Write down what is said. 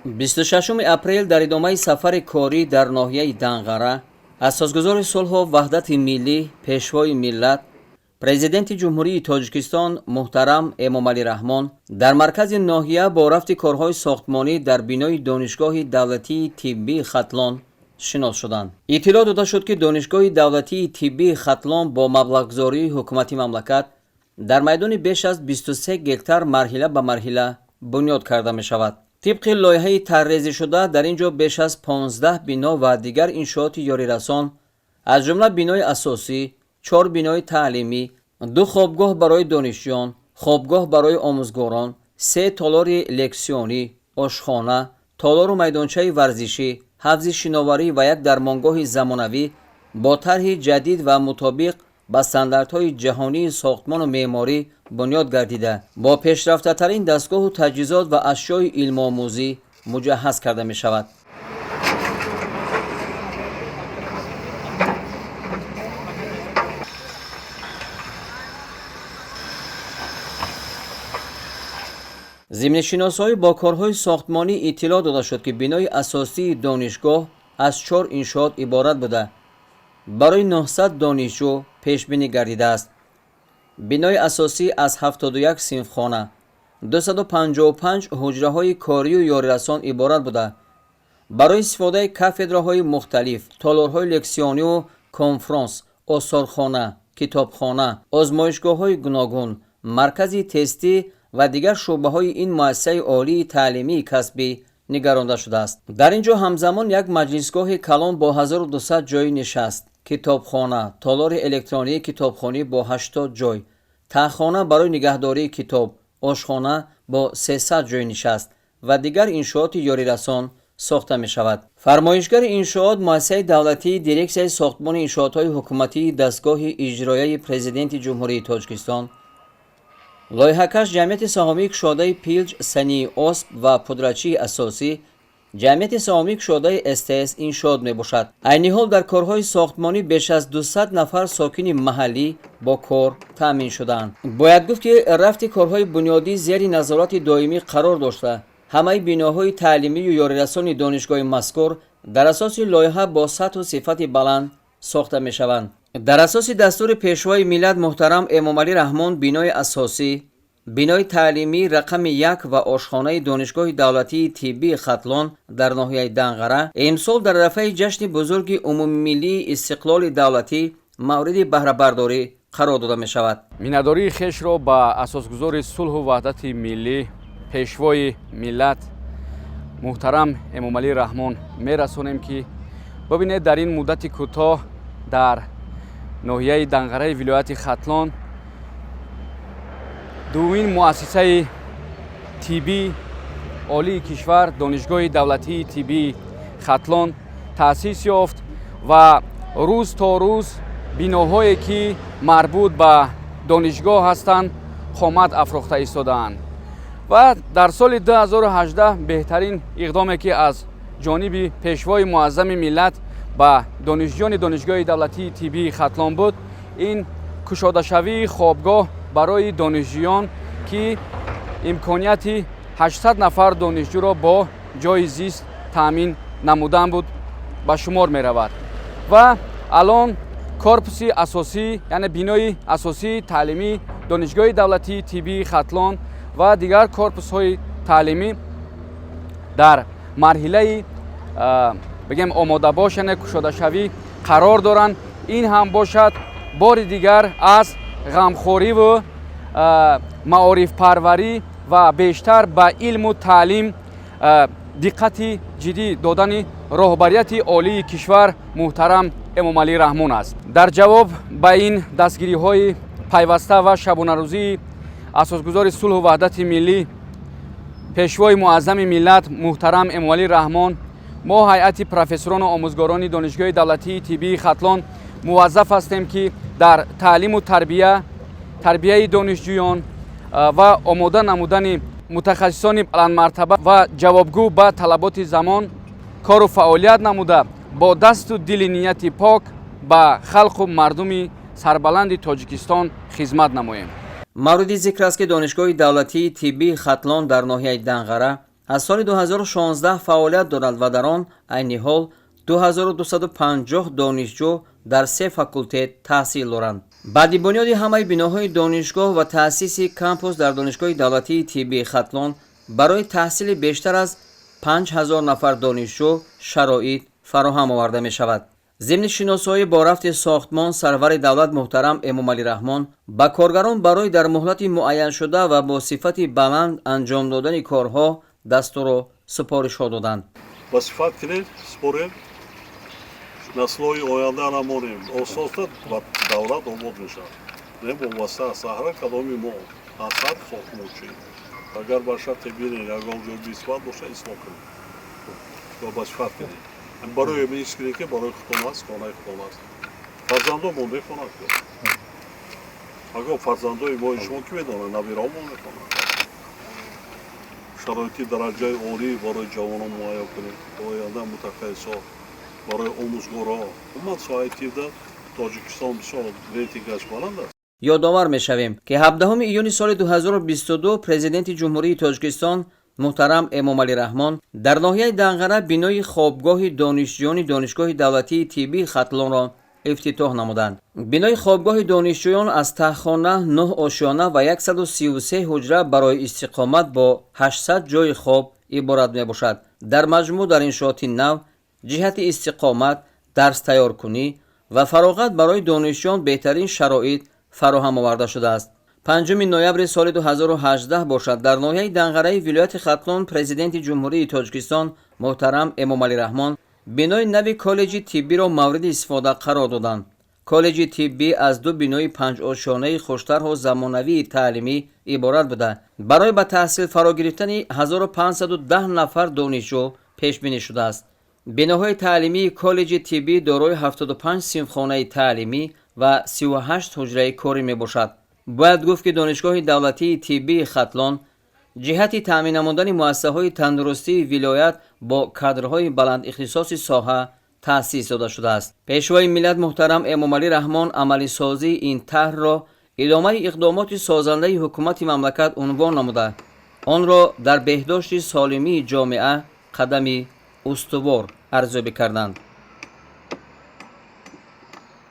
26 апрел дар идомаи сафари корӣ дар ноҳияи Данғара асосгузори сулҳу ваҳдати миллӣ, Пешвои миллат, Президенти Ҷумҳурии Тоҷикистон муҳтарам Эмомалӣ Раҳмон дар маркази ноҳия бо рафти корҳои сохтмонӣ дар бинои Донишгоҳи давлатии тиббии Хатлон шинос шуданд. Иттилоъ дода шуд, ки Донишгоҳи давлатии тиббии Хатлон бо маблағгузории ҳукумати мамлакат дар майдони беш аз 23 гектар марҳила ба марҳила бунёд карда мешавад. Тибқи лоиҳаи тарҳрезишуда, дар ин ҷо беш аз 15 бино ва дигар иншооти ёрирасон, аз ҷумла бинои асосӣ, чор бинои таълимӣ, ду хобгоҳ барои донишҷӯён, хобгоҳ барои омӯзгорон, се толори лексионӣ, ошхона, толору майдончаи варзишӣ, ҳавзи шиноварӣ ва як дармонгоҳи замонавӣ бо тарҳи ҷадид ва мутобиқ ба стандартҳои ҷаҳонии сохтмону меъморӣ бунёд гардида, бо пешрафтатарин дастгоҳу таҷҳизот ва ашёи илмомӯзӣ муҷаҳҳаз карда мешавад. Зимни шиносоӣ бо корҳои сохтмонӣ иттилоъ дода шуд, ки бинои асосии донишгоҳ аз чор иншоот иборат буда, барои 900 донишҷӯ пешбинӣ гардидааст. Бинои асосӣ аз 71 синфхона, 255 ҳуҷраҳои корию ёрирасон иборат буда, барои истифодаи кафедраҳои мухталиф, толорҳои лексионию конфронс, осорхона, китобхона, озмоишгоҳҳои гуногун, маркази тестӣ ва дигар шӯъбаҳои ин муассисаи олии таълимии касбӣ нигаронда шудааст. Дар ин ҷо ҳамзамон як маҷлисгоҳи калон бо 1200 ҷойи нишаст, китобхона, толори электронии китобхонӣ бо 80 ҷой, таҳхона барои нигаҳдории китоб, ошхона бо 300 ҷойи нишаст ва дигар иншооти ёрирасон сохта мешавад. Фармоишгари иншоот муассисаи давлатии Дирексияи сохтмони иншоотҳои ҳукуматии дастгоҳи иҷроияи Президенти Ҷумҳурии Тоҷикистон, лоиҳакаш ҷамъияти саҳомии кушодаи Пилҷ Сании Осп ва пудрачии асосӣ ҷамъияти саҳомии кушодаи СТС Иншоот мебошад. Айни ҳол дар корҳои сохтмонӣ беш аз 200 нафар сокини маҳаллӣ бо кор таъмин шудаанд. Бояд гуфт, ки рафти корҳои бунёдӣ зери назорати доимӣ қарор дошта, ҳамаи биноҳои таълимию ёрирасони донишгоҳи мазкур дар асоси лоиҳа бо сатҳу сифати баланд сохта мешаванд. Дар асоси дастури Пешвои миллат муҳтарам Эмомалӣ Раҳмон бинои асосӣ, бинои таълимии рақами як ва ошхонаи Донишгоҳи давлатии тиббии Хатлон дар ноҳияи Данғара имсол дар арафаи ҷашни бузурги умумимиллии истиқлоли давлатӣ мавриди баҳрабардорӣ қарор дода мешавад. Миннатдории хешро ба асосгузори сулҳу ваҳдати миллӣ, Пешвои миллат муҳтарам Эмомалӣ Раҳмон мерасонем, ки бибинед, дар ин муддати кӯтоҳ дар ноҳияи Данғараи вилояти Хатлон дуввумин муассисаи тиббии олии кишвар, Донишгоҳи давлатии тиббии Хатлон таъсис ёфт ва рӯз то рӯз биноҳое, ки марбут ба донишгоҳ ҳастанд, қомат афрохта истодаанд. Ва дар соли 2018 беҳтарин иқдоме, ки аз ҷониби Пешвои муаззами миллат ба донишҷӯёни Донишгоҳи давлатии тиббии Хатлон буд, ин кушодашавии хобгоҳ барои донишҷӯён, ки имконияти 800 нафар донишҷӯро бо ҷойи зист таъмин намудан буд, ба шумор меравад. Ва алон корпуси асосӣ, яъне бинои асосии таълимии Донишгоҳи давлатии тиббии Хатлон ва дигар корпусҳои таълимӣ дар марҳилаи, бигем, омодабош, яъне кушодашавӣ қарор доранд. Ин ҳам бошад бори дигар аз ғамхориву маорифпарварӣ ва бештар ба илму таълим диққати ҷиддӣ додани роҳбарияти олии кишвар муҳтарам Эмомалӣ Раҳмон аст. Дар ҷавоб ба ин дастгириҳои пайваста ва шабонарӯзии асосгузори сулҳу ваҳдати миллӣ, Пешвои муаззами миллат муҳтарам Эмомалӣ Раҳмон, мо, ҳайати профессорону омӯзгорони Донишгоҳи давлатии тиббии Хатлон, муваззаф ҳастем, ки дар таълиму тарбия, тарбияи донишҷӯён ва омода намудани мутахассисони баландмартаба ва ҷавобгӯ ба талаботи замон кору фаъолият намуда, бо дасту дили нияти пок ба халқу мардуми сарбаланди Тоҷикистон хизмат намоем. Мавриди зикр аст, ки Донишгоҳи давлатии тиббии Хатлон дар ноҳияи Данғара Аз соли 2016 фаъолият дорад ва дар он айни ҳол 2250 донишҷӯ дар се факултет таҳсил доранд. Баъди бунёди ҳамаи биноҳои донишгоҳ ва таъсиси кампус дар Донишгоҳи давлатии тиббии Хатлон барои таҳсили бештар аз 5000 нафар донишҷӯ шароит фароҳам оварда мешавад. Зимни шиносоӣ бо рафти сохтмон, сарвари давлат муҳтарам Эмомалӣ Раҳмон ба коргарон барои дар муҳлати муайяншуда ва бо сифати баланд анҷом додани корҳо дастуру супоришҳо доданд. Ба сифат кунед, спорем, наслҳои оянда намонем. Ососта давлат обод мешавад. Не вобаста аз саҳра кадоми мо аз ҳар сохтмончӣ. Агар ба шарте бинед, ягон ҷой бесифат боша, ислоҳ кунед ва ба сифат кунед. Барои ҳис кунед, ки барои худтон аст, хонаи худтон аст. Фарзандомон мехонад. Агар фарзандои мои шумо, ки медонад, набираҳомон мехонад. Шароити дараҷаи олӣ барои ҷавонон муҳайё кунед, оянда мутахассисо, барои омӯзгорҳо. Умуман, соҳаи тибда Тоҷикистон бисёр рейтингаш баланд аст. Ёдовар мешавем, ки 17 июни соли 2022 Президенти Ҷумҳурии Тоҷикистон муҳтарам Эмомалӣ Раҳмон дар ноҳияи Данғара бинои хобгоҳи донишҷӯёни Донишгоҳи давлатии тиббии Хатлонро ифтитоҳ намуданд. Бинои хобгоҳи донишҷӯён аз таҳхона, 9 ошёна ва 133 ҳуҷра барои истиқомат бо 800 ҷойи хоб иборат мебошад. Дар маҷмӯъ дар иншооти нав ҷиҳати истиқомат, дарс тайёркунӣ ва фароғат барои донишҷӯён беҳтарин шароит фароҳам оварда шудааст. 5 ноябри соли 2018 бошад, дар ноҳияи Данғараи вилояти Хатлон Президенти Ҷумҳурии Тоҷикистон муҳтарам Эмомалӣ Раҳмон бинои нави коллеҷи тиббиро мавриди истифода қарор доданд. Коллеҷи тиббӣ аз ду бинои панҷошёнаи хуштарҳу замонавии таълимӣ иборат буда, барои ба таҳсил фаро гирифтани 1510 нафар донишҷӯ пешбинӣ шудааст. Биноҳои таълимии коллеҷи тиббӣ дорои 75 синфхонаи таълимӣ ва 38 ҳуҷраи корӣ мебошад. Бояд гуфт, ки Донишгоҳи давлатии тиббии Хатлон ҷиҳати таъмин намудани муассисаҳои тандурустии вилоят бо кадрҳои баландихтисоси соҳа таъсис дода шудааст. Пешвои миллат муҳтарам Эмомалӣ Раҳмон амалисозии ин тарҳро идомаи иқдомоти созандаи ҳукумати мамлакат унвон намуда, онро дар беҳдошти солимии ҷомеа қадами устувор арзёбӣ карданд.